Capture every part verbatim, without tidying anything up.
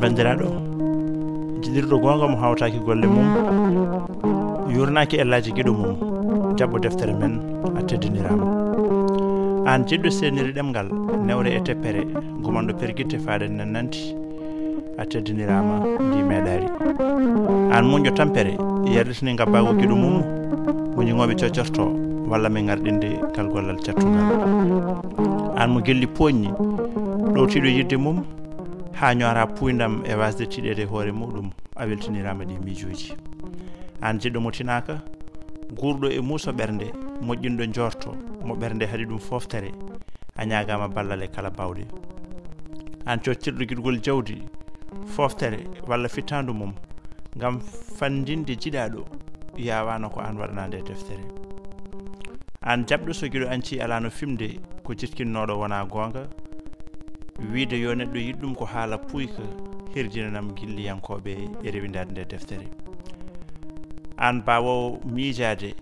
Banndiraaɗo, jiɗirɗo goonga mo hawtaaki golle mum, yuurnaaki ellaaji giɗo mum, jaɓɓo deftere men, a teddiniraama. Aan jiɗɗo seeniri ɗemngal, newre e teppere, gumanɗo pergitte faaɗe nannanti, a teddiniraama, ndi meeɗaari. Aan muñɗo tampere, yarditini ngabbaagu giɗo mum, muñi ngooɓe coccorto, walla mi ngarɗinde ngal gollal cattungal. Aan mo gelli pooñni, ɗowtiiɗo yiɗde mum, haa ñoora puuyndam e waasde tiiɗeede hoore muɗum, a weltiniraama ɗi miijooji. Aan jiɗɗo mo tinaaka, guurɗo e muuso ɓernde, moƴƴinɗo njoorto, mo ɓernde haɗi ɗum fooftere, a ñaagaama ballal e kala baawɗe. Aan coctirɗo giɗgol jawdi, fooftere walla fittaandu mum, ngam fanndinde jiɗaaɗo, yaawaano ko aan waɗanaa nde deftere. Aan jaɓɗo so giɗo añci alaano fimde, ko jitkinnooɗo wonaa goonga, wiyde yo neɗɗo yiɗ ɗum ko haala puyka, hirjinanam gilliyankooɓe e rewindaade nde deftere. Aan baawoowo miijaade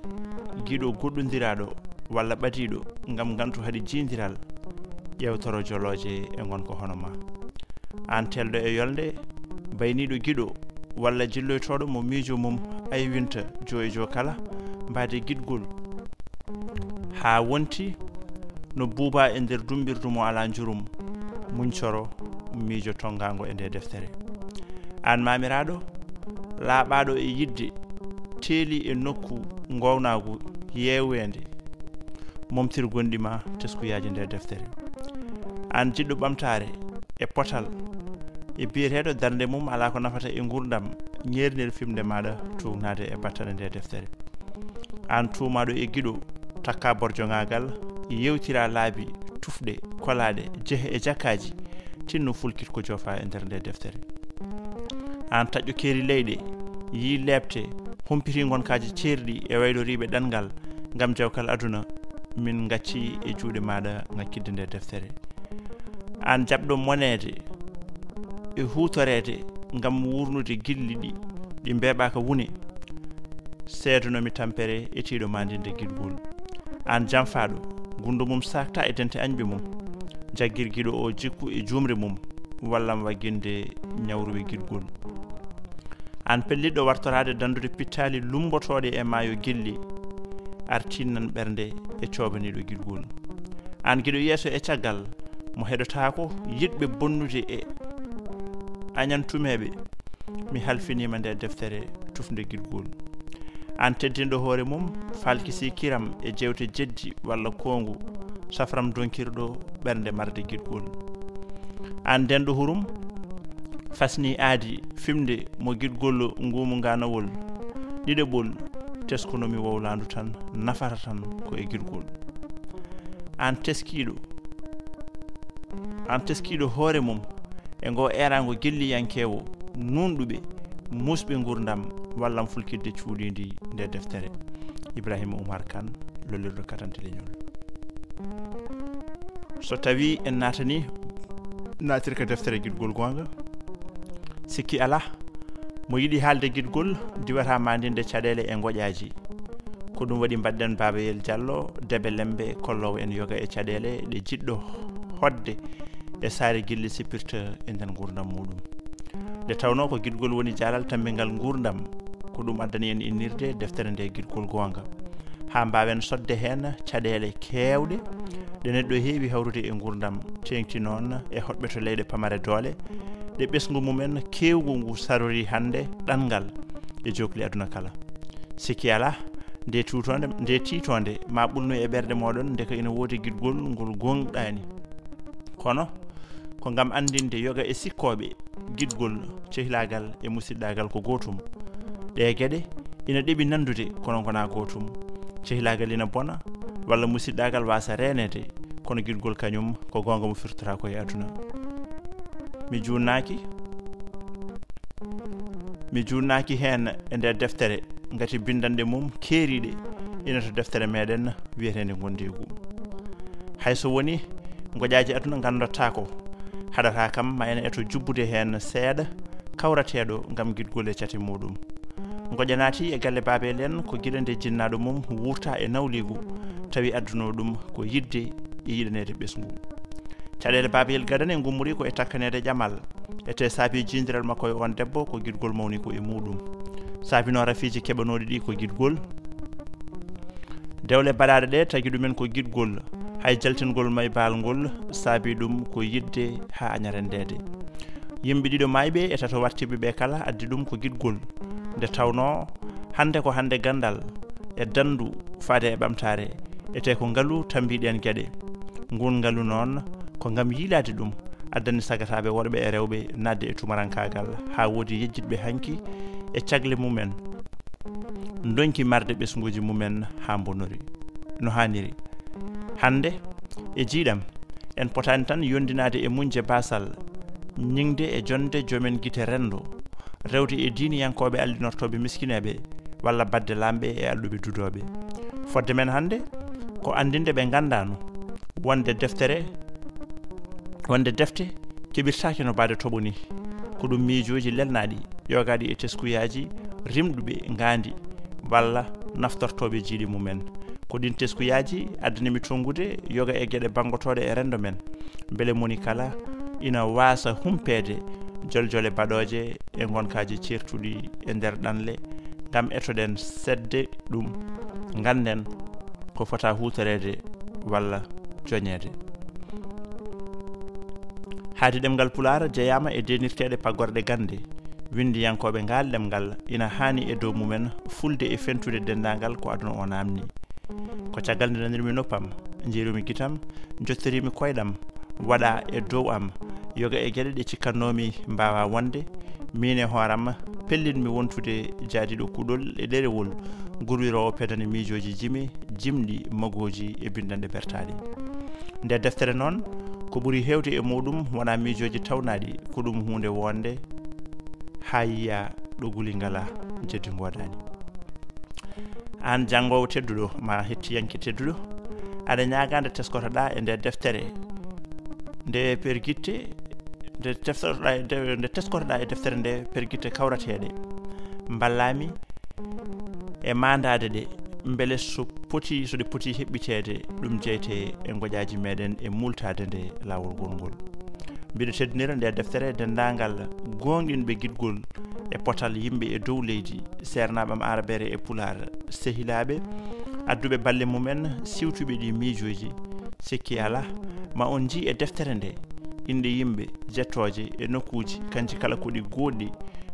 giɗo goɗɗondiraaɗo walla ɓadiiɗo ngam ngantu haɗi jiindiral, ƴeewtoro jolooje e ngonka hono ma. Aan teelɗo e yolnde, bayniiɗo giɗo walla jilloytooɗo mo miijo mum aywinta joo e joo kala, mbaade giɗgol haa wonti no buuba e nder dummbirdu mo alaa njurum, muñcoro miijo tonngaango e nde deftere. Aan maamiraaɗo, laaɓaaɗo e yiɗde, teeli e nokku ngoownaagu yeeweende, momtir gonɗi ma teskuyaaji nde deftere. Aan jiɗɗo ɓamtaare e potal e biyeteeɗo darnde mum alaa ko nafata e nguurndam, ñeernir fimde maaɗa tuugnaade e battane nde deftere. Aan tuumaaɗo e giɗo, takka borjogaagal, yeewtira laabi, tufɗe, kolaaɗe, jehe e jakkaaji, tinno fulkit ko jofa e nder nde deftere. Aan taƴƴo keeri leyɗe, yii leepte, humpiti ngonkaaji ceerɗi e wayloriiɓe ɗanngal ngam jawkal aduna, min ngacci e juuɗe maaɗa ngakkidde nde deftere. Aan jaɓɗo moneede e huutoreede ngam wuurnude gilli ɗi, ɗi mbeeɓaaka wune, seedanomi tampere e tiiɗo maandinde giɗgol. Aan janfaaɗo, gunndo mum saakta e dente añɓe mum, jaggir giɗo o jikku e juumre mum, wallam wagginde ñawruwe giɗgol. Aan pellitɗo wartoraade danndude pittaali lummbotooɗe e maayo gilli, artinnan ɓernde e coobaniiɗo giɗgol. Aan giɗo yeeso e caggal, mo heɗotaako yiɗɓe bonnude e añantumeeɓe, mi halfiniima nde deftere tufnde giɗgol. Aan teddinɗo hoore mum, falkisi kiram e jeewte jeddi walla koongu, safram donkirɗo ɓernde marde giɗgol. Aan denɗo hurum, fasni aadi fimde mo giɗgol nguumu ngaanawol, ɗiɗaɓol, teskunomi wowlaandu tan, nafata tan ko e giɗgol. Aan teskiiɗo, aan teskiiɗo hoore mum e ngo eeraango gilliyankeewo, nuunɗuɓe, muusɓe nguurndam, wallam fulkitde cuuɗiindi nde deftere. Ibrahima Oumar Kane, lollirɗo katante leñol. So tawii en naatanii naatirka deftere Giɗgol Goonga, sikki alaa, mo yiɗi haalde giɗgol, diwata maandinde caɗeele e ngoƴaaji. Ko ɗum waɗi mbaɗɗen Babayel Diallo, Debe Lembe, kolloowo en yoga e caɗeele ɗe jiɗɗo hoɗde e saare gilli sippirta e nder nguurndam muuɗum. Nde tawnoo ko giɗgol woni jaalal tammbingal nguurndam, ko ɗum addani en innirde deftere nde Giɗgol Goonga, haa mbaawen sodde heen caɗeele keewɗe ɗe neɗɗo heewi hawrude e nguurndam, teeŋti noon e hoɗɓe to leyɗe pamare doole, ɗe ɓesngu mumen keewgu ngu sarori hannde ɗanngal e jookli aduna kala. Sikki alaa, nde tuutoonde, nde tiitoonde ma ɓulnu e ɓerɗe mooɗon, ndeka ina woodi giɗgol ngol gooŋɗaani. Kono, ko ngam anndinde yoga e sikkooɓe, giɗgol, cehilaagal e musiɗɗaagal ko gootum. Ɗee geɗe ina ɗeɓi nanndude, kono ngonaa gootum. Cehilaagal ina bona, walla musiɗɗaagal waasa reeneede, kono giɗgol kañum ko goonga mo firtoraa ko e aduna. Mi juunnaaki, mi juunnaaki heen e nder deftere, ngati binndanɗe mum keeriiɗe ina to deftere meeɗen wiyeteende Ngondeegu. Hay so woni ngoƴaaji aduna nganndotaako, haɗata kam ma en eto jubbude heen seeɗa, kawrateeɗo ngam giɗgol e cate muuɗum. Ngoƴa naati e galle Baabel en ko gila nde jinnaaɗo mum wuurta e nawliigu, tawi addunoo ɗum ko yiɗde e yiɗaneede ɓesngu. Caɗeele Baabel gadane ngummorii ko e takkaneede ƴamal, Ete saabi jiidiral makko e on debbo ko giɗgol mawni ko e muɗum. Saabi noon rafiiji keɓanooɗi ɗi ko giɗgol. Dewle baɗaaɗe ɗe tagi ɗumen ko giɗgol, hay jaltingol maybal ngol saabi ɗum ko yiɗde haa aña renndeede. Yimɓe ɗiɗo maayɓe e tato wartiiɓe ɓe kala addi ɗum ko giɗgol. Nde tawnoo hannde ko hannde ganndal e danndu faade e ɓamtaare, ete ko ngalu tambi ɗeen geɗe. Ngun ngalu noon ko ngam yiilaade ɗum addani sagataaɓe worɓe e rewɓe naatde e tumarankaagal, haa woodi yejjitɓe hanki e cagle mumen ndonki marde ɓesnguuji mumen haa mbonori no haaniri. Hannde, e jiiɗam, en potaani tan yondinaade e muñje baasal, ñiŋde e jonde joomen gite renndo, rewde e diiniyankooɓe allinortooɓe miskineeɓe walla baɗde laamɓe e alɗuɓe dudooɓe. Fodde men hannde ko anndinde ɓe nganndaano wonde deftere, wonde defte keɓirtaake no baade toɓo ni. Ko ɗum miijooji lelnaaɗi, yogaaɗi e teskuyaaji rimɗuɓe ngaandi walla naftortooɓe jiiɗe mumen. Ko ɗiin teskuyaaji addani mi tonngude yoga e geɗe banngotooɗe e renndo men, mbele moni kala ina waasa humpeede joljole baɗooje e ngonkaaji ceertuɗi e nder ɗanle, ngam etoɗen seedde ɗum, ngannden ko fota huutoreede walla joñeede. Haadi ɗemngal Pulaar jeyaama e deenirteeɗe paggorɗe gannde. Winndiyankooɓe ngaal ɗemngal ina haani e dow mumen fulde e fentude denndaangal ko aduna o naamni. Ko caggal nde nanirmi noppam, njiirumi gitam, njottorimi koyɗam, waɗa e dow am yoga e geɗe ɗe cikkannoomi mbaawa wonde, miin e hooram pellinmi wontude jaadiiɗo kuɗol e ɗerewol, gurwiroowo pedane miijooji jimi, jimɗi, magooji e binndanɗe bertaaɗe. Nde deftere noon, ko ɓuri heewde e muɗum wonaa miijooji tawnaaɗi, ko ɗum huunde wonde haa yiya ɗo guli ngalaa, jeddi ngoodaani. Aan janngoowo tedduɗo, ma hettiyanke tedduɗo, aɗa ñaagaa nde teskotoɗaa e nde deftere nde pergitte, nde teftotoɗaa e de-, nde teskotoɗaa e deftere nde pergitte kawrateeɗe. Mballaa mi e maandaade ɗe, mbele so poti, so ɗe poti heɓɓiteede, ɗum jeyte e ngoƴaaji meɗen e muultaade nde laawol gongol. Mbiɗo teddinira nde deftere denndaangal goonɗinɓe giɗgol e potal yimɓe e dow leydi, seernaaɓe am Aarabeere e Pulaar, sehilaaɓe, adduɓe balle mumen, siwtuɓe ɗi miijooji. Sikki alaa, ma on njii e deftere nde inɗe yimɓe, jettooje e nokkuuji, kanji kala ko ɗi gooɗɗi,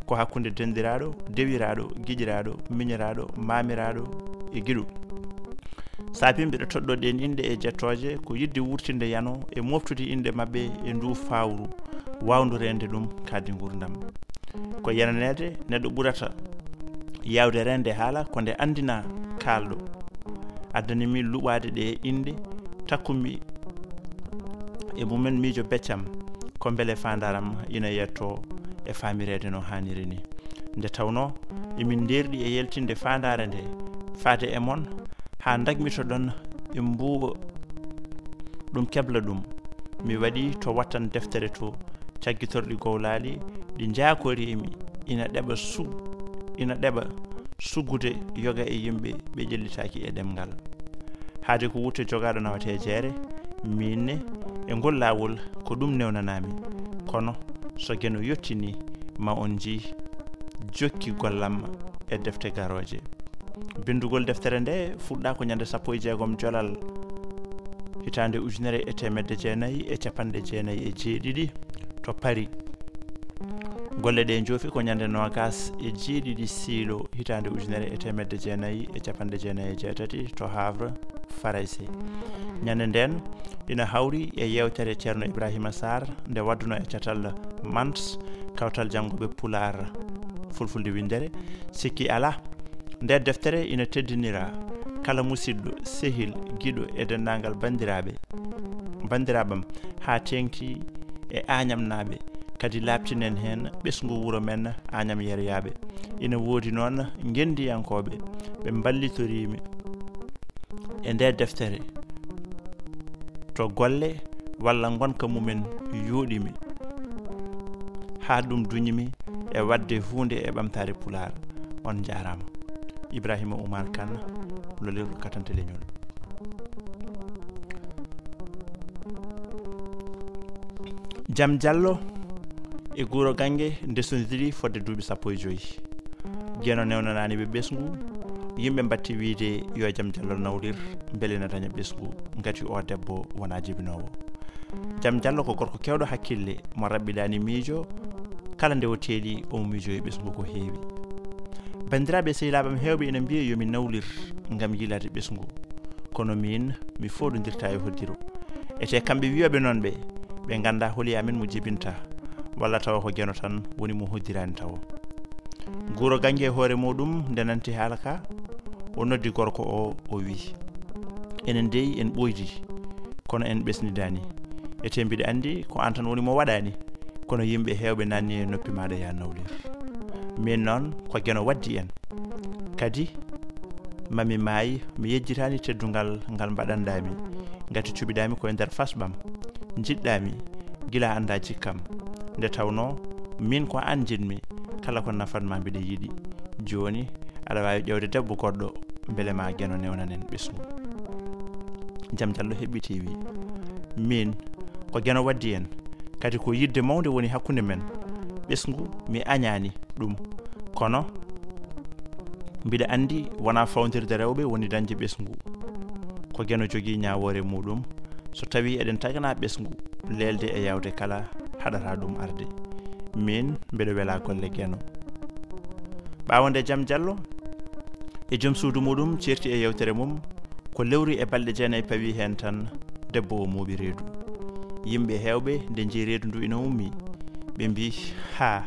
ko hakkunde denndiraaɗo, dewiraaɗo, giƴiraaɗo, miñiraaɗo, maamiraaɗo e giɗo. Saabi mbiɗo toɗɗoo ɗeen inɗe e jettooje ko yiɗde wuurtinde yano e mooftude inɗe maɓɓe e nduu fawru, waawndu reende ɗum kadi nguurndam. Ko yenaneede neɗɗo ɓurata yaawde reende haala ko nde anndina kaalɗo. Addani mi luɓaade ɗe inɗe, takkumi e mumen miijo beccam, ko mbele faandaaram ina yettoo e faamireede no haaniri ni. Nde tawnoo emin ndeerɗi e yaltinde faandaare nde faade e mon, haa ndagmitoɗon e mbuuwa ɗum kebla ɗum, mi waɗi to wattan deftere to caggitorɗi gowlaali ɗi njaakorimi ina ɗeɓa su-, ina ɗeɓa suggude yoga e yimɓe ɓe ƴellitaaki e ɗemngal. Haade ko wutte jogaaɗo nawata e jeere, miin ne e ngol laawol ko ɗum newnanami. Kono so Geno yottinii, ma on njii jokki gollam e defte garooje. Binndugol deftere nde fuɗɗa ko ñande sappo e jeegom Jolal, hitaande ujunere e teemedde jeenayi e capanɗe jeenayi e jeeɗiɗi to Paris. Golle ɗe njoofi ko ñande noogas e jeeɗiɗi Siilo, hitaande ujunere e teemedde jeenayi e capanɗe jeenayi e jeetati to Havre, Farayse. Ñande nden ina hawri e yeewtere Ceerno Ibrahima Sarr nde waddunoo e catal Mans, kawtal janngooɓe Pulaar, Fulfulde winndere. Sikki alaa, nde deftere ina teddinira kala musidɗo, sehil, giɗo e denndaangal banndiraaɓe, banndiraaɓam, haa teeŋti e Aañamnaaɓe, kadi laaɓtinen heen ɓesngu wuro men Aañam Yeryaaɓe. Ina woodi noon ngenndiyankooɓe ɓe mballitoriimi e nde deftere to golle walla ngonka mumen yooɗimi, haa ɗum duñimi e waɗde huunde e ɓamtaare Pulaar. On njaaraama. Ibrahima Oumar Kane, lolirɗo katante leñol. Jam Jallo, e Guuro Gannge ndesondiri fodde duuɓi sappo e joyi. Geno newnanaani ɓe ɓesngu, yimɓe mbatti wiyde yo Jam Jallo nawlir mbele na daña ɓesngu, ngati o debbo wonaa jibinoowo. Jam Jallo ko gorko keewɗo hakkille, mo raɓɓiɗaani miijo, kala nde o teeli omo miijo e ɓesngu ko heewi. Banndiraaɓe e sehilaaɓe am heewɓe ina mbiya yo mi nawlir ngam yiilaade ɓesngu. Kono miin, mi fooɗondirtaa e hoddiro. Etee kamɓe wiyooɓe noon ɓe, ɓe nganndaa holi amen mo jibinta, walla tawa ko Geno tan woni mo hoddiraani tawo. Guuro Gannge e hoore muuɗum nde nanti haala ka, o noddi gorko o, o wii, enen dey en ɓooydi, kono en ɓesnidaani. Etee mbiɗa anndi ko aan tan woni mo waɗaani, kono yimɓe heewɓe naanni e noppi maaɗa ya nawlir. Miin noon ko Geno waddi en. Kadi, mami maayi, mi yejjitaani teddungal ngal mbaɗanɗaami, ngati cuɓiɗaami ko e nder fasɓam. Njiɗɗaami, gila annda jikkam. Nde tawnoo, miin ko aan njiɗmi, kala ko nafatma mbiɗa yiɗi. Jooni, aɗa waawi ƴeewde debbo goɗɗo, mbele ma Geno newnanen ɓesngu. Jam Jallo heɓɓitii wii, miin, ko Geno waddi en, kadi ko yiɗde mawnde woni hakkunde men. Ɓesngu, mi añaani ɗum. Kono, mbiɗa anndi wonaa fawndirde rewɓe woni dañde ɓesngu. Ko Geno jogii ñaawoore muuɗum, so tawii eɗen taganaa ɓesngu, leelde e yaawde kala haɗataa ɗum arde. Miin, mbeɗo welaa golle Geno. Ɓaawo nde Jam Jallo e joom suudu muuɗum ceerti e yeewtere mum, ko lewru e balɗe jeenayi pawi heen tan, debbo o mooɓi reedu. Yimɓe heewɓe nde njii reedu ndu ina ummii, ɓe mbii, haa,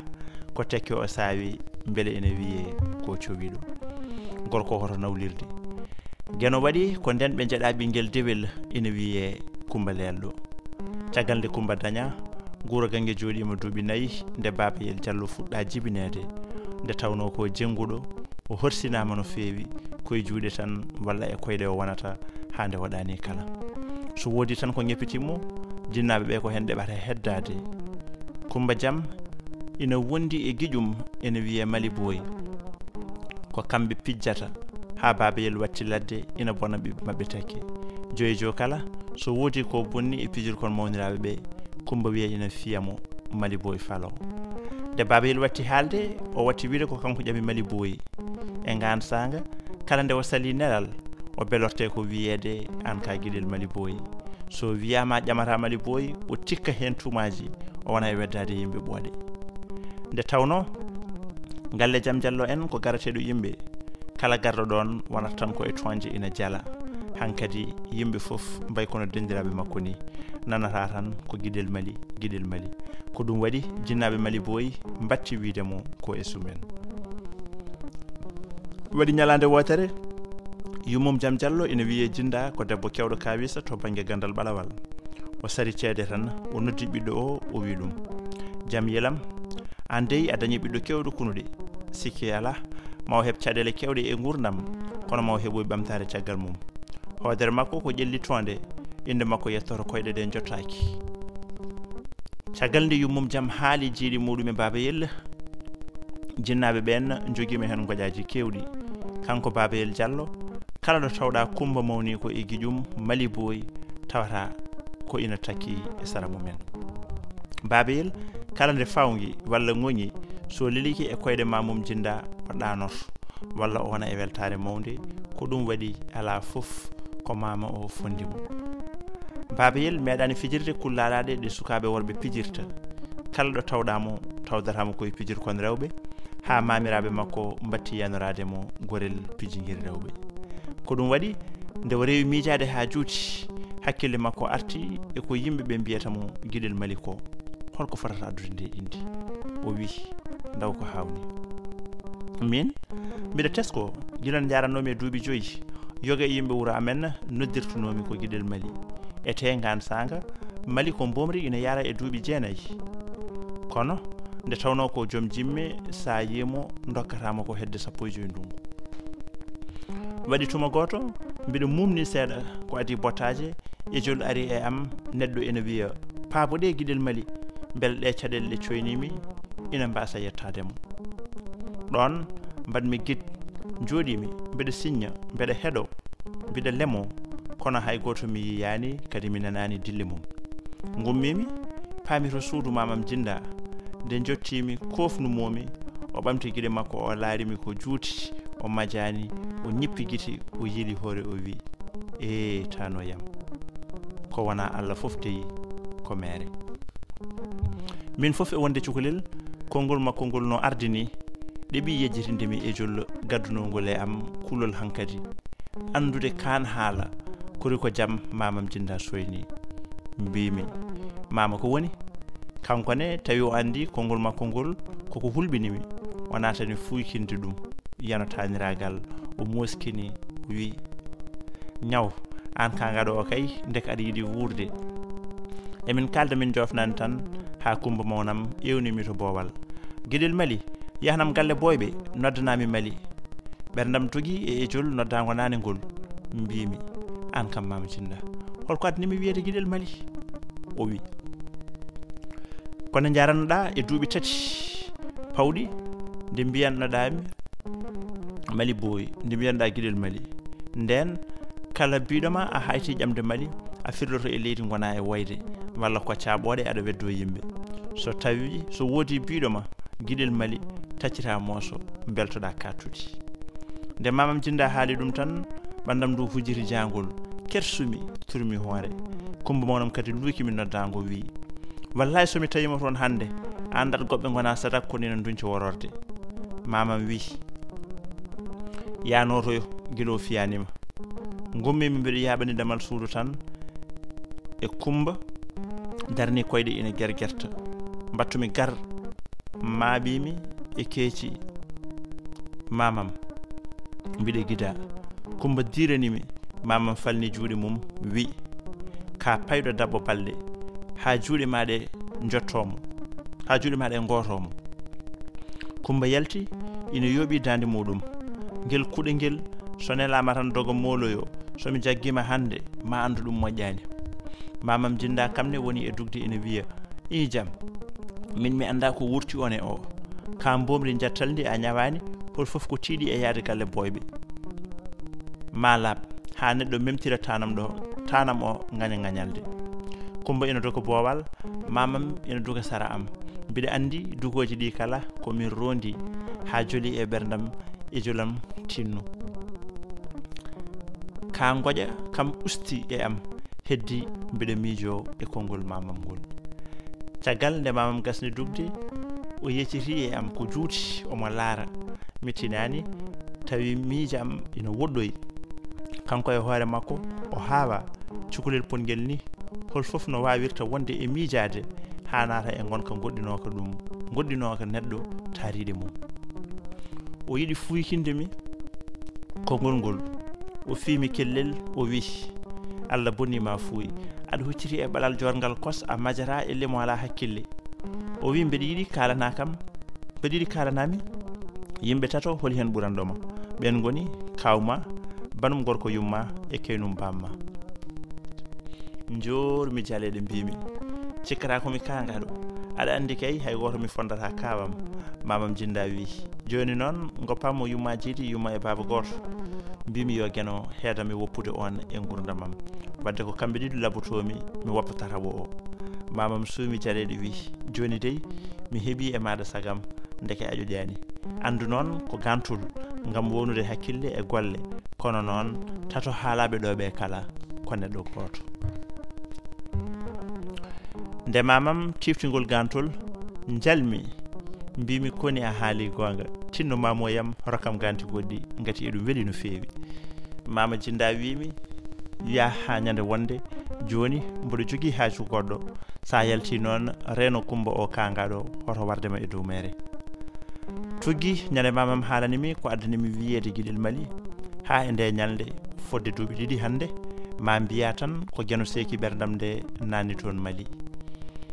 ko tekke o saawi, mbele ina wiyee ko cowiiɗo. Gorko hoto nawlirde. Geno waɗi ko ndeen ɓe njeɗa ɓinngel dewel ina wiyee Kumba Leelɗo. Caggal nde Kumba dañaa, Guuro Gannge jooɗiima duuɓi nayi nde Baabayel Jallo fuɗɗaa jibineede, nde tawnoo ko jennguɗo, o horsinaama no feewi, ko e juuɗe tan walla e koyɗe o wonata haa nde waɗaani kala. So woodii tan ko ñeppitii mo, jinnaaɓe ɓe ko heen ɗeɓata heddaade. Kumba Jam ina wondi e giƴum ene wiyee Mali Booy. Ko kamɓe pijjata haa Baabayel watti ladde ina bona ɓiɓɓe maɓɓe tekke. Joyi jo kala, so woodii ko bonni e pijirkon mawniraaɓe ɓe, Kumba wiya ina fiya mo Mali Booy falo. Nde Baabayel watti haalde, o watti wiyde ko kanko ƴami Mali Booy. E ngaan saanga, kala nde o salii nelal, o belorte ko wiyeede aan ka giɗel Mali Booy. So wiyaama ƴamata Mali Booy, o tikka heen tuumaaji, o wona e weddaade yimɓe ɓooɗe. Nde tawnoo, galle Jam Jallo en ko garateeɗo yimɓe, kala garɗo ɗoon wonata tan ko e toñde ina jala. Hankadi yimɓe fof mbayi kono denndiraaɓe makko ni, nanata tan ko giɗel Mali, giɗel Mali. Ko ɗum waɗi jinnaaɓe Mali Booy mbatti wiyde mo ko e sumen. Waɗi ñalaande wootere, yummum Jam Jallo ina wiyee Jinda, ko debbo keewɗo kaawisa to bannge ganndal ɓalawal. O sari ceede tan, o noddi ɓiɗɗo o, o wii ɗum, Jam yelam, aan dey a dañi ɓiɗɗo keewɗo kunuɗe. Sikki alaa, ma o heɓ caɗeele keewɗe e nguurndam, kono ma o heɓoy ɓamtaare caggal mum. Hoodere makko ko ƴellitoonde, innde makko yettoto koyɗe ɗe njottaaki. Caggal nde yummum Jam haali jiiɗi muuɗum e Baabayel, jinnaaɓe ɓeen njogiima heen ngoƴaaji keewɗi. Kanko Baabayel Jallo, kala ɗo tawɗaa Kumba mawni ko e giƴum Mali Booy, tawata ko ina takki e sara mumen. Baabayel, kala nde fawngi walla ŋoŋi, so lelike e koyɗe ma mum Jinda, o ɗaanoto, walla o wona e weltaare mawnde, ko ɗum waɗi alaa fof ko maama o fondi mo. Baabayel meeɗaani fijirde kullaalaaɗe ɗe sukaaɓe worɓe pijirta. Kala ɗo tawɗaa mo, tawdataa mo ko e pijirkon rewɓe, haa maamiraaɓe makko mbatti yanoraade mo gorel pijingel rewɓe. Ko ɗum waɗi, nde o rewi miijaade haa juuti, hakkille makko arti e ko yimɓe ɓe mbiyata mo giɗel Mali ko. Holko fotata addude nde inndi? O wii, ndaw ko haawni. Miin, mbiɗa tesko, gila nde njaranoomi e duuɓi joyi, yoga e yimɓe wuro amen noddirtunoomi ko giɗel Mali. E tee ngaan saanga, Mali ko mboomri ina yara e duuɓi jeenayi. Kono, nde tawnoo ko joom jimme, so a yii mo, ndokkataa mo ko hedde sappo e joyi ndunngu. Waɗi tuma gooto, mbiɗa muumni seeɗa ko adii bottaaje e jol ari e am, neɗɗo ina wiya, paabo ɗe giɗel Mali, mbele ɗe caɗeele ɗe coynimi ina mbaasa yettaade mo. Ɗoon mbaɗmi git, njooɗiimi, mbeɗa siñña, mbeɗa heɗo, mbiɗa lemo, kono hay gooto mi yiyaani, kadi mi nanaani dille mum. Ngummiimi, paami to suudu maamam Jinda, Nde njottiimi, koofnumoomi, o ɓamti giɗe makko, o laarimi ko juuti, o majaani, o ñippi gite, o yeli hoore, o wi: "Ee, taanoyam, ko wonaa Allah fof dey ko meere." Min fof e wonde cukalel, konngol makko ngol no ardini, ɗeɓi yejjitinde mi e jollo gaddunoo ngol e am kulol hankadi. Anndude kaan haala, kori ko jam, maamam Jinda soyni. Mbiimi: "Maama, ko woni?" Kanko ne, tawi o anndi konngol makko ngol koko hulɓini mi, o naatani fuykinde ɗum, yano taaniraagal, o mooskini, o wi: "Ñaw, aan kaangaɗo o kay, ndeke aɗa yiɗi wuurde." Emin kaalda min joofnaani tan, haa Kummba mawnam ewni mi to boowal. "Giɗel Mali, yahnam galle Boyɓe, noddanaa mi Mali. Ɓerndam dogi e ejol noddaango naane ngol." Mbiimi: "Aan kam, maama Jinda, holko addani mi wiyeede Giɗel Mali?" O wi: "Kono njarannoɗaa e duuɓi tati pawɗi nde mbiyannoɗaa mi Mali Boy, nde mbiyanɗaa Giɗel Mali. Ndeen kala biiɗo ma a hayti ƴamde Mali, a firloto e leydi ngonaa e woyde, walla ko caaɓooɗe aɗa weddoo yimɓe. So tawi, so woodi biiɗo ma Giɗel Mali, taccita mooso, mbeltoɗaa kattudi." Nde maamam Jinda haali ɗum tan, ɓanndam ndu hujiti jaangol, kersumi, turmi hoore. Kummba mawnam kadi luuki mi noddaango, wi: "Wallaay, so mi tawiima toon hannde, a anndat goɓɓe ngonaa sadak kono ina ndunca wororde." Maamam wi: "Yaa nootoyo, gila o fiyaani ma." Ngummiimi mbiɗo yaaɓani damal suudu tan, e Kummba darni koyɗe ina gergerta. Mbattumi gar, maaɓiimi e keeci maamam, mbiɗo gida. Kummba diirani mi, maamam falni juuɗe mum, wi: "Ka payɗo daɓɓo balɗe, haa juuɗe maa ɗe njottoo mo, haa juuɗe maa ɗe ngootoo mo." Kummba yalti, ina yooɓi daande muɗum. Ngel kuɗe ngel, so nelaama tan doga mooloyo, so mi jaggiima hannde, ma anndu ɗum moƴƴaani. Maamam Jinda kam ne woni e dugde ina wiya: "Ii jam, min mi anndaa ko wurti on e o. Ka mboomri njattal ndi a ñawaani, hol fof ko tiiɗi e yahde galle Boyɓe. Ma laaɓ, haa neɗɗo memtira taanam ɗo, taanam o ngaña ngañalde." Kummba ina doga boowal, maamam ina doga sara am. Mbiɗa anndi dugooji ɗi kala ko min roondi haa joli e ɓerndam e jolam tinno. Ka ngoƴa kam usti e am, heddi mbiɗa miijoo e konngol maamam ngol. Caggal nde maamam gasni dugde, o yecciti e am ko juuti, omo laara. Mi tinaani, tawi miijo am ina woɗɗoyi. Kanko e hoore makko, o haawa cukalel pongel ni, hol fof no waawirta wonde e miijaade haa naata e ngonka goɗɗinooka ɗum, goɗɗinooka neɗɗo taariiɗe mum. O yiɗi fuykinde mi konngol ngol. O fii mi kellel, o wi: "Allah bonni ma fuuy. Aɗa hucciti e ɓalal joorngal kos, a majata e limo alaa hakkille." O wi: "Mbeɗa yiɗi kaalanaa kam, mbeɗa yiɗi kaalanaa mi yimɓe tato, holi heen ɓuranɗo ma?" Ɓeen ngoni kaaw ma, banum gorko yumma e keynum baam ma. Njoormi jaleeɗe, mbiimi: "Cikkata ko mi kaangaɗo. Aɗa anndi kay, hay gooto mi fondata kaawam." Maamam Jinda wi: "Jooni noon, ngoppam mo yumma jiidi, yumma e baaba gooto." Mbiimi: "Yo Geno heedam e woppude oon e nguurndam am. Wadde ko kamɓe ɗiɗo labotoomi, mi woppa tataɓo o." Maamam suumi jaleeɗe, wi: "Jooni dey, mi heɓii e maaɗa sagam, ndeke a ƴoƴaani. Anndu noon ko gantol ngam wownude hakkille e golle, kono noon tato haalaaɓe ɗo ɓe kala ko neɗɗo gooto." Nde maamam tiftingol gantol, njalmi, mbiimi: "Koni a haali goonga, tinno maamoyam, rokkam ganti goɗɗi, ngati eɗum weli no feewi." Maama Jinda wiimi: "Yaa haa ñande wonde, jooni mboɗo jogii haaju goɗɗo. Sa yalti noon, reeno Kummba o kaangaɗo, hoto warde ma e dow meere." Tuggi ñande maamam haalani mi ko addani mi wiyeede Giɗel Mali. Haa e nde ñalnde, fodde duuɓi ɗiɗi hannde, ma mbiya tan ko Geno seeki ɓerndam nde naanni toon Mali.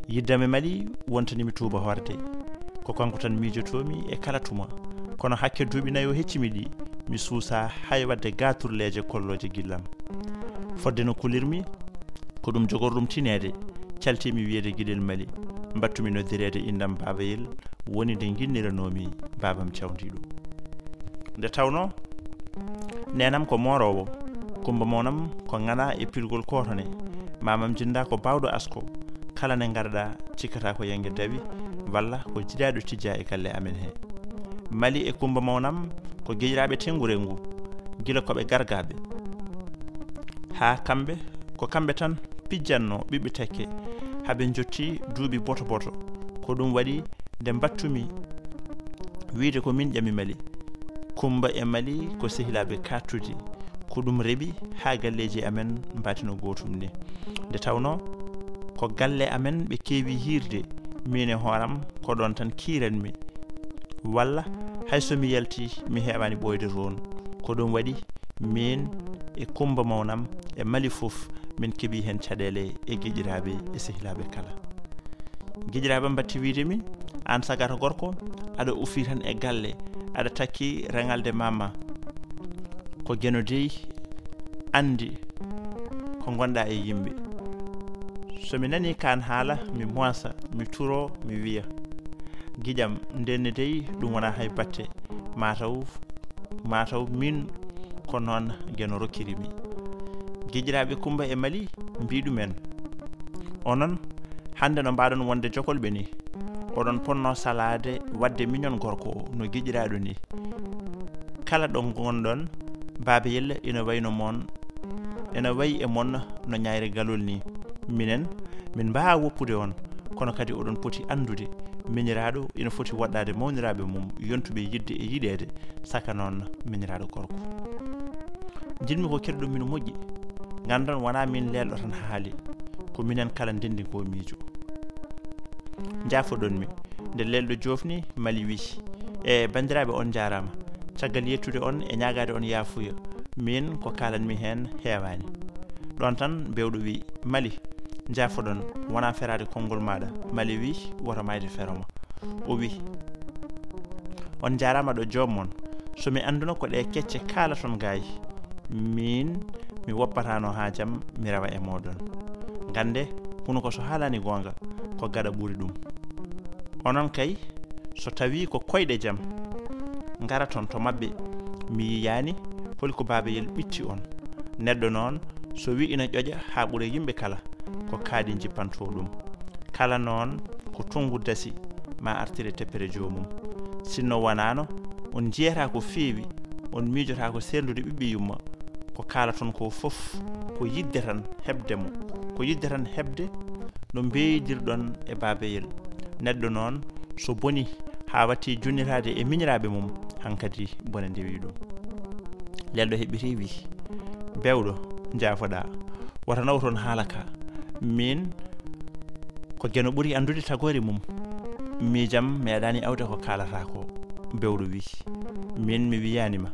Yiddam e Mali wontani mi tuuba hoorde. Ko kanko tan miijotoomi e kala tuma. Kono hakke duuɓi nayo heccimi ɗi, mi suusa hay wadde gaaturleeje kollooje gillam. Fodde no kulirmi, ko ɗum jogorɗum tineede, caltimi wiyeede Giɗel Mali, mbattumi noddireede inndam baabayel, woni nde nginniranoomi baabam cawndiiɗo. Nde tawnoo, neenam ko mooroowo, Kummba mawnam ko ŋanaa e pilgol kootone, maamam Jinda ko baawɗo asko, kala nde ngarɗaa cikkata ko yannge dawi, walla ko jiɗaaɗo tijja e galle amen he. Mali e Kumba Mawnam ko giƴiraaɓe tenngu renngu, gila ko ɓe gargaaɓe. Haa kamɓe, ko kamɓe tan pijjannoo ɓiɓɓe tekke, haa ɓe njotti duuɓi boto boto. Ko ɗum waɗi nde mbaɗtumi wiyde ko min ƴami Mali, Kumba e Mali ko sehilaaɓe kattudi. Ko ɗum rewi haa galleeji amen mbaɗi no gootum ni. Nde tawnoo ko galle amen ɓe keewi hiirde, miin e hooram ko ɗoon tan kiiranmi. Walla hay so mi yalti, mi heewaani ɓooyde toon. Ko ɗum waɗi miin e Kumba Mawnam e Mali fof, min keɓi heen caɗeele e giƴiraaɓe e sehilaaɓe kala. Giƴiraaɓe mbaɗti wiyde mi, aan sagata gorko, aɗa ufi tan e galle, aɗa takki rengalde mama. Ko Geno dey anndi ko ngonɗa e yimɓe. So mi nanii kaan haala, mi moosa, mi turo, mi wiya, giƴam, ndenne dey ɗum wonaa hay batte. Mataw, mataw min ko noon Geno rokkiri mi. Giƴiraaɓe Kumba e Mali mbii ɗumen, onon hannde no mbaaɗon wonde jokolɓe ni, oɗon potnoo salaade waɗde miñon gorko o no giƴiraaɗo ni. Kala ɗo ngonɗon, Baaba Yel ina wayno mon, ina wayi e mon no ñaayre galol ni. Minen, min mbaawa woppude on, kono kadi oɗon poti anndude, miñiraaɗo ina foti woɗɗaade mawniraaɓe mum, yontuɓe yiɗde e yiɗeede, saka noon miñiraaɗo gorko. Njiɗmi ko keɗoɗon mi no moƴƴi, nganndan wonaa min leelɗo tan haali, ko minen kala ndenndi ko miijo. Njaafoɗon mi. Nde leelɗo joofni, Mali wii, e banndiraaɓe, on njaaraama. Caggal yettude on e ñaagaade on yaafuya, miin ko kaalanmi heen heewaani. Ɗoon tan Bewɗo wii, Mali, njaafoɗon, wonaa feraade konngol maaɗa. Mali wii, woto maayde fero ma. O wii, on njaaraama ɗo joom mon. So mi annduno ko ɗe kecce kaalaton gaay, miin mi woppataano haa jam mi rewa e mooɗon. Ngannde, hunuko so haalaani goonga, ko gaɗa ɓuri ɗum. Onon kay, so tawii ko koyɗe jam ngaraton to maɓɓe, mi yiyaani holi ko Baaba Yel ɓitti on. Neɗɗo noon, so wii ina ƴoƴa haa ɓura yimɓe kala, ko kaaɗi njippantoo ɗum. Kala noon ko tonngu dasi, ma artire teppere joomum. Sinno wanaano, on njiyataa ko feewi, on miijotaa ko seerndude ɓiɓɓe yumma. Ko kaalaton ko fof, ko yiɗde tan heɓde mo, ko yiɗde tan heɓde no mbeeydirɗon e Baaba Yel. Neɗɗo noon, so boni haa watti junnitaade e miñiraaɓe mum, hankadi bone ndewii ɗum. Leelɗo heɓɓitii wii, Bewɗo, njaafoɗaa, wota naw toon haala ka. Miin ko Geno ɓuri anndude tagoore mum. Miijam meeɗaani awde ko kaalata ko. Bewɗo wii, miin mi wiyaani ma.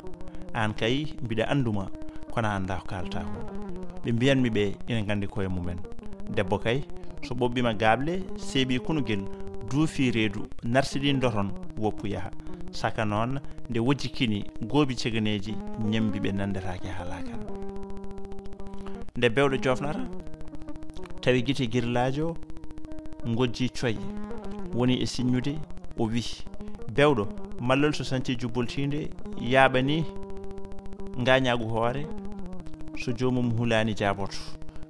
Aan kay mbiɗa anndu ma, kono a anndaa ko kaalata ko. Ɓe mbiyanmi ɓe ina nganndi koye mumen. Debbo kay, so ɓoɓɓiima gaaɓle, seeɓi kunugel, duufi reedu, narsidii ndoton, woppu yaha. Saka noon, nde wojjikini goobi ceganeeji, ñemmbi ɓe nanndetaake haa laakara. Nde Bewɗo joofnata, tawi gite girlaajo ngojji coy, woni e siññude, o wii, Bewɗo, mallol so sañci jubboltiinde, yaaɓani ngaañaagu hoore, so joomum hulaani jaaboto.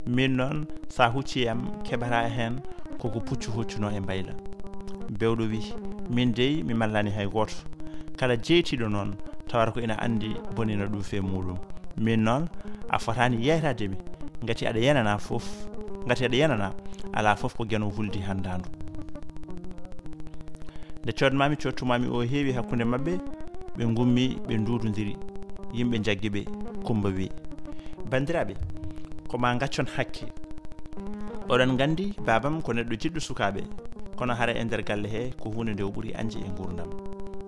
Miin noon, so a huccii e am, keɓataa heen ko ko puccu huccunoo e mbayla. Bewɗo wii, miin dey, mi mallaani hay gooto. Kala jeytiiɗo noon, tawata ko ina anndi bone ina ɗuufi e muuɗum. Miin noon, a fotaani yeeytaade mi, ngati aɗa yenana fof, ngati aɗa yenana, alaa fof ko Geno huldi hanndaandu. Nde coodmaami, coodtumaami o heewi hakkunde maɓɓe, ɓe ngummi, ɓe nduudondiri. Yimɓe njaggi ɓe, Kumba wii, banndiraaɓe, ko maa ngaccon hakke. Oɗon nganndi, baabam ko neɗɗo jiɗɗo sukaaɓe, kono hara e nder galle he ko huunde nde o ɓuri añde e nguurndam.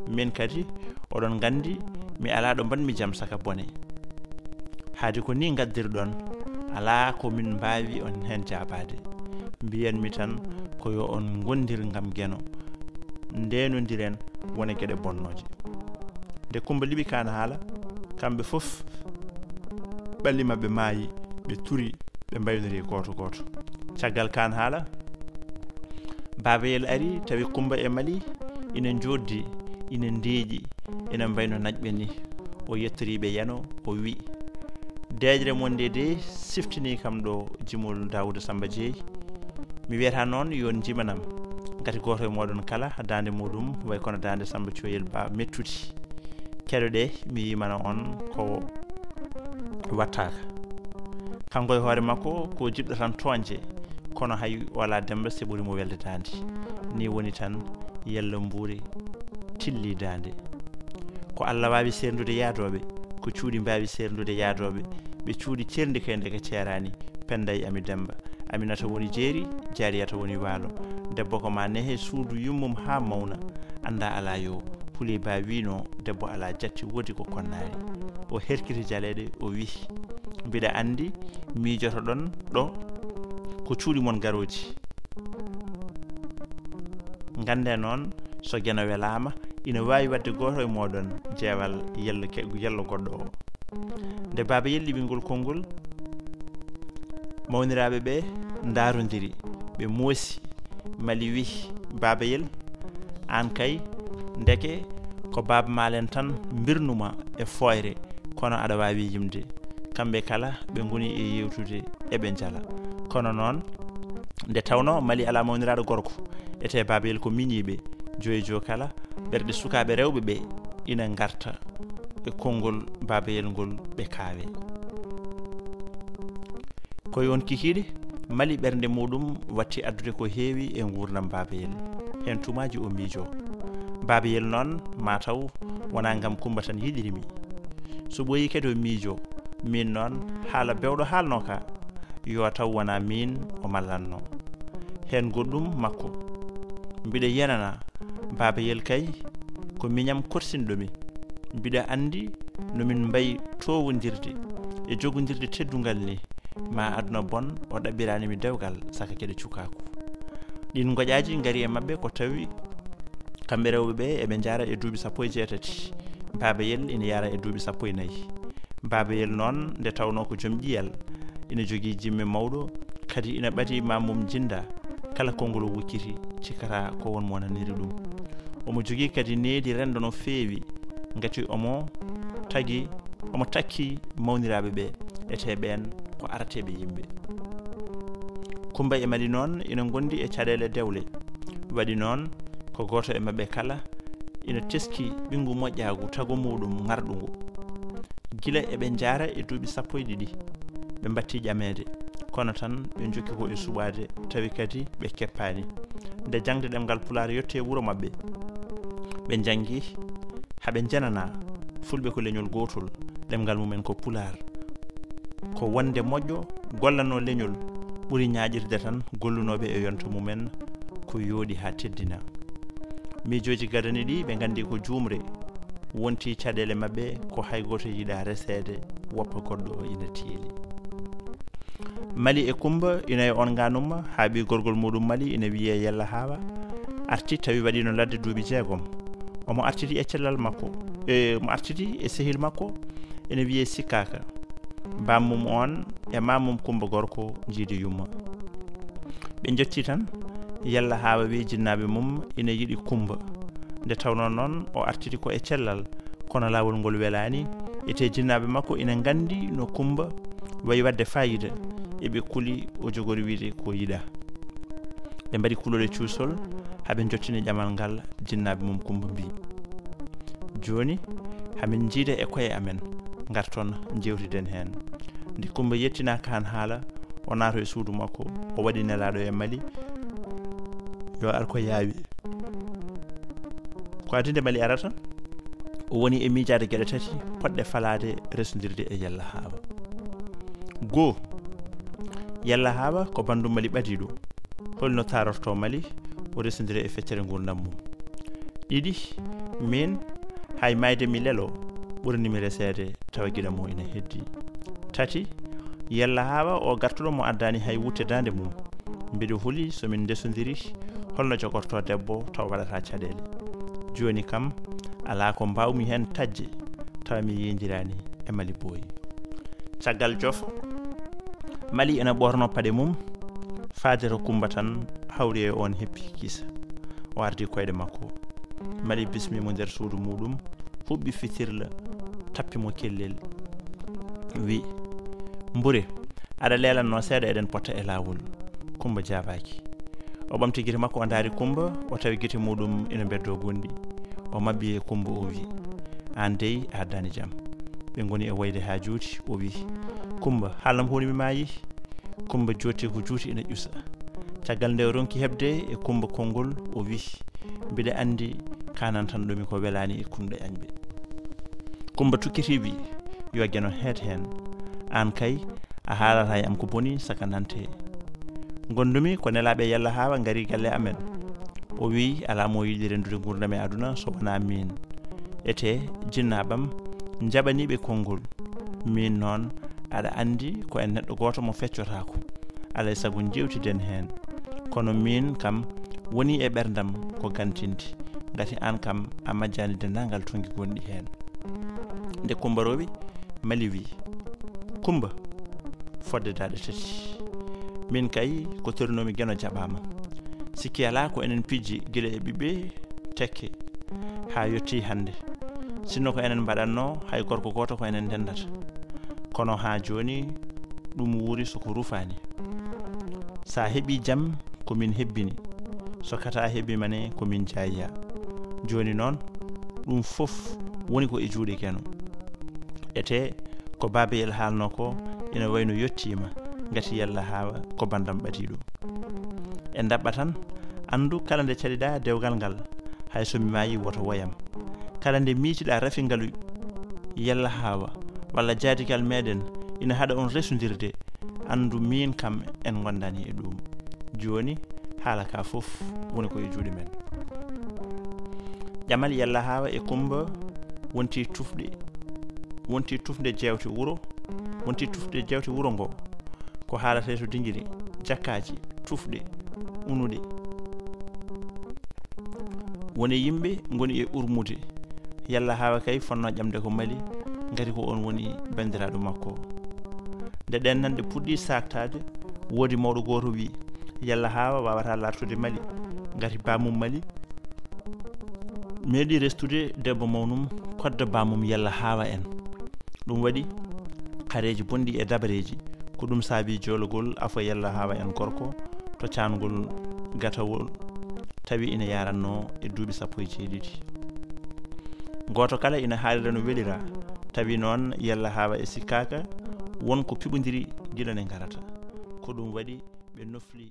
Miin kadi, oɗon nganndi, mi alaa ɗo mbaɗmi jam saka bone. Haadi ko nii ngaddirɗon, alaa ko min mbaawi on heen jaabaade. Mbiyanmi tan ko yo on ngondir ngam Geno. Ndeenondiren wona geɗe bonnooje. Nde Kumba liɓi kaan haala, kamɓe fof ɓalli maɓɓe maayi, ɓe turi, ɓe mbaynori gooto gooto. Caggal kaan haala, Baaba Yel ari, tawi Kumba e Mali ina njooɗdi, ina ndeeƴi, ina mbayno naƴɓe ni. O yettorii ɓe yano, o wii, deeƴre mon nde de siftinii kam ɗo jimol Daawuda Samba Jeey. Mi wiyata noon yo on njimanam. Ngati gooto e mooɗon kala, daande muuɗum way kono daande Samba Coyel Ba mettude. Keɗoɗee, mi yimana on ko wattaaka. Kanko e hoore makko, ko jiɗɗo tan toñde, kono hay o alaa Demmba si ɓuri mo welde daande. Ni woni tan, yalla mbuuri tilli daande. Ko Allah waawi seerndude yaadooɓe, ko cuuɗi mbaawi seerndude yaadooɓe. Ɓe cuuɗi ceerndi kay ndeke ceeraani, Pennda e Ami Demmba. Aminata woni jeeri, Jaariyata woni waalo. Debbo ko ma nehe suudu yummum haa mawna, annda alaa yoo. Puley Ba wiino, debbo alaa jatti, woodi ko konnaari. O herkiti jaleeɗe, o wi'i, mbiɗa anndi miijotoɗon ɗo ko cuuɗi mon garooji. Ngannde noon, so Geno welaama, ina waawi waɗde gooto e mooɗon jeewal yello ke-, yello goɗɗo o. Nde Baaba Yel liɓi ngol konngol, mawniraaɓe ɓe ndaarondiri, ɓe moosi, Mali wi'i, Baaba Yel, aan kay, ndeke ko Baaba Maalen tan mbirnuma e fooyre, kono aɗa waawi yimde. Kamɓe kala ɓe ngoni e yeewtude, eɓe njala. Kono noon, nde tawnoo Mali alaa mawniraaɗo gorko, etee Baaba Yel ko miñiiɓe, joyi joo kala, ɓerɗe sukaaɓe rewɓe ɓe ina ngarta e konngol Baaba Yel ngol, ɓe kaawe. Ko e oon kikiiɗe, Mali ɓernde muuɗum watti addude ko heewi e nguurndam Baaba Yel. Heen tumaaji o miijoo. Baaba Yel noon, maa taw wonaa ngam Kummba tan yiɗiri mi. So ɓooyii kadi o miijoo, miin noon, haala bewɗo haalnoo ka, yo taw wonaa miin o mallatnoo. Heen goɗɗum makko. Mbiɗa yenana, Baaba Yel kay, ko miñam korsinɗo mi. Mbiɗa anndi no min mbayi toowondirde e jogondirde teddungal ni, ma aduna bon o ɗaɓɓiraani mi dewgal saka geɗe cukaaku. Ɗiin ngoƴaaji ngari e maɓɓe ko tawi kamɓe rewɓe ɓe eɓe njaara e duuɓi sappo e jeetati. Baaba Yel ina yaara e duuɓi sappo e nayi. Baaba Yel noon, nde tawnoo ko joom ƴiyal, ina jogii jimme mawɗo, kadi ina ɓadii ma mum jinnda, kala konngol o wucciti, cikkata ko won mo naniri ɗum. Omo jogii kadi needi renndo no feewi, ngati omo tagi, omo takki mawniraaɓe ɓe, etee ɓeen ko arateeɓe yimɓe. Kummba e Mali noon ina ngondi e caɗeele dewle. Waɗi noon, ko gooto e maɓɓe kala ina teski ɓinngu moƴƴaagu tago muuɗum ŋarɗungu. Gila eɓe njaara e duuɓi sappo e ɗiɗi, ɓe mbattii ƴameede, kono tan ɓe njokki ko e suɓaade, tawi kadi ɓe keppaani. Nde jaŋde ɗemngal Pulaar yotti e wuro maɓɓe, ɓe njanngi haa ɓe njenanaa Fulɓe ko leñol gootol, ɗemngal mumen ko Pulaar. Ko wonde moƴƴo gollanoo leñol ɓuri ñaaƴirde tan gollunooɓe e yonto mumen ko yooɗi haa teddina. Miijooji gadani ɗi ɓe nganndi ko juumre, wonti caɗeele maɓɓe ko hay gooto yiɗaa reseede, woppa goɗɗo o ina teeli. Mali e Kummba ina e on nganumma haa ɓii gorgol muuɗum Mali ina wiyee Yella Haawa arti tawi waɗiino ladde duuɓi jeegom. Omo artiti e cellal makko, e mo artiti e sehil makko ina wiyee Sikkaaka. Bammum on e mammum Kummba gorko njiidi yumma. Ɓe njottii tan, Yella Haawa wiyi jinnaaɓe mum ina yiɗi Kummba. Nde tawnoo noon o artiti ko e cellal, kono laawol ngol welaani, etee jinnaaɓe makko ina nganndi no Kummba wayi waɗde faayiida, eɓe kuli o jogori wiyde ko yiɗaa. Ɓe mbaɗi kulol e cuusol, haa ɓe njottini ƴamal ngal, jinnaaɓe mum Kummba mbii, jooni, hamin njiida e koye amen, ngarton njeewtiden heen. Nde Kummba yettinaa kaan haala, o naato e suudu makko, o waɗi nelaaɗo e Mali, yo ar ko yaawi. Ko adii nde Mali arata, o woni e miijaade geɗe tati potɗe falaade resondirde e Yella Haawa. Goo, Yella Haawa ko banndum Mali ɓadiiɗo. Holno taarortoo Mali, o resondira e feccere nguurndam mum? Ɗiɗi, miin, hay maayde mi lelo, ɓurani mi reseede tawa giɗo mo ina heddii. Tati, Yella Haawa o gartuɗo mo addaani hay wutte daande mum. Mbiɗo huli so min ndesondiri, holno jogortoo debbo taw waɗataa caɗeele? Jooni kam, alaa ko mbaawmi heen taƴde tawa mi yiyondiraani e Mali Booyi. Caggal jofo, Mali ina ɓoorno paɗe mum, faade to Kummba tan hawri e oon heppi kisa. O ardi koyɗe makko. Mali bismii mo nder suudu muuɗum, huɓɓi fitirla, tappi mo kellel, wi, mbure, aɗa leelannoo seeɗa, eɗen potta e laawol. Kummba jaabaaki. O ɓamti gite makko, o ndaari Kummba, o tawi gite muɗum ina mbeddoo gonɗi. O maɓɓi e Kummba, o wi: "Aan dey, a addaani jam." Ɓe ngoni e woyde haa juuti, o wi: "Kummba, haalam ko woni mi maayi?" Kummba jooɗti ko juuti ina ƴusa. Caggal nde o ronki heɓde e Kummba konngol, o wi: "Mbiɗa anndi kaanantanɗo mi ko welaani e kunɗe añɓe." Kummba tukkiti wi: "Yo Geno heet heen. Aan kay, a haalata e am ko boni, saka nante. Ngondumi ko nelaaɓe Yalla Haawa ngari galle amen." O wi: "Alaa mo yiɗi renndude nguurndam e aduna so wonaa miin. Etee, jinnaaɓam, njaɓanii ɓe konngol. Miin noon, aɗa anndi ko en neɗɗo gooto mo feccotaako. Alaa e sago njeewtiden heen. Kono miin kam, woni e ɓerndam ko gantinde. Ngati aan kam, a majjaani denndaangal tonki gonɗi heen." Nde Kummba roowi, Mali wi: "Kummba, fodde daaɗe tati. Min kay, ko torinoomi Geno jaɓaama. Sikki alaa ko enen pijji gila e ɓiɓɓe tekke haa yettii hannde. Sinno ko enen mbaɗatnoo, hay gorko gooto ko enen ndenndata. Kono haa jooni, ɗum wuuri so ko rufaani. So a heɓii jam, ko min hebbini. So kata heɓiima ne, ko min jaayiya. Jooni noon, ɗum fof woni ko e juuɗe Geno. Etee, ko Baaba Yel haalnoo ko ina wayi no yettiima, ngati Yalla Haawa ko banndam ɓadiiɗo. En ndaɓɓa tan, anndu kala nde caliɗaa dewgal ngal, hay so mi maayi, woto woyam. Kala nde miijtiɗaa rafi ngalu Yalla Haawa walla jaadigal meɗen ina haɗa on resondirde, anndu miin kam en ngondaani e ɗum. Jooni, haala ka fof woni ko e juuɗe men." Ƴamal Yalla Haawa e Kummba wonti tufɗe, wonti tufde jeewte wuro, wonti tufde jeewte wuro ngo. Ko haalatee to Dingiri, jakkaaji, tufɗe, unuɗe. Woni yimɓe ngoni e urmude. Yalla Haawa kay fotnoo ƴamde ko Mali, ngati ko oon woni banndiraaɗo makko. Nde ɗeen nanɗe puɗɗii saaktaade, woodi mawɗo gooto wi: "Yalla Haawa waawataa laartude Mali, ngati baamum Mali meeɗi restude debbo mawnum, kodda baamum Yalla Haawa en. Ɗum waɗi hareeji bonɗi e dabareeji. Ko ɗum saabii joolagol afo Yalla Haawa en gorko to caangol gatawol, tawi ina yaarannoo e duuɓi sappo e jeeɗiɗi. Gooto kala ina haalira no welira, tawi noon Yalla Haawa e sikkaaka won ko piɓondiri gila ne ngarata. Ko ɗum waɗi ɓe nofli."